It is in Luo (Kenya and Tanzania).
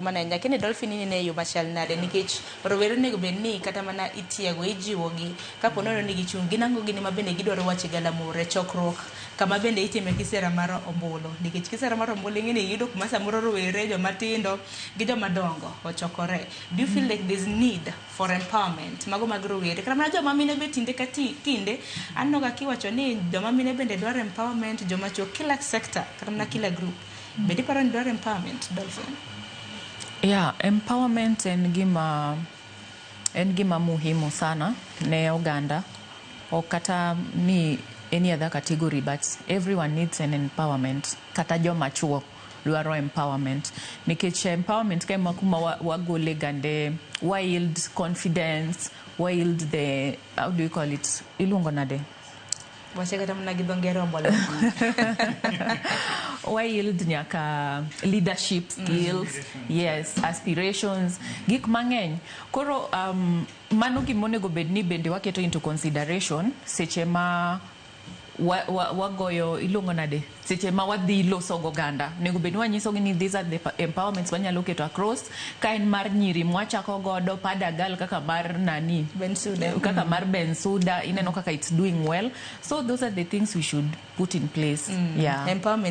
Mana ahinya. Kene Dolphin, inene e yo machal nade? Nikech rowere onego bed ni kata mana itiego, ijiwogi kapo nono ni gichung' gin ang'o gini ma bende gidwaro wacho e galamoro e chokruok kama bende itime kisera mar ombulu, nikech kisera mar ombulu ing'e ni yudo kuma samoro rowere, joma tindo gi joma dongo ochokore. Do you feel like there's need for empowerment mago mag rowere, kata mana joma mine be? Tinde ka kinde aneno ga kiwacho ni joma mine bende dwaro empowerment, joma chuo, kila sector kata mana kila group bende iparo ni dwaro empowerment, Dolphin? Yeah, empowerment en gima muhimu sana ne oganda. Ok kata ni any other category, but everyone needs an empowerment. Kata joma chuo dwaro empowerment. Nikech empowerment ka ema kuma wagole gande, wa yield confidence, wa yield the, how do you call it? Iluongo nade? Wache kata mana gi dho ngere obolo. Wa yield nyaka leadership skills, yes, aspirations, gik mang'eny. Koro mano gima onego bed ni bende waketo into consideration seche ma wagoyo, iluongo nade, seche ma wadhi loso goganda. Onego bed ni wanyisogi ni these are the empowerments wanyalo keto across. Ka en mar nyiri mwachako godo padagal kaka mar nani, Bensuda. Kaka mar Bensuda, ineno kaka it's doing well. So those are the things we should put in place, yeah. Empowerment.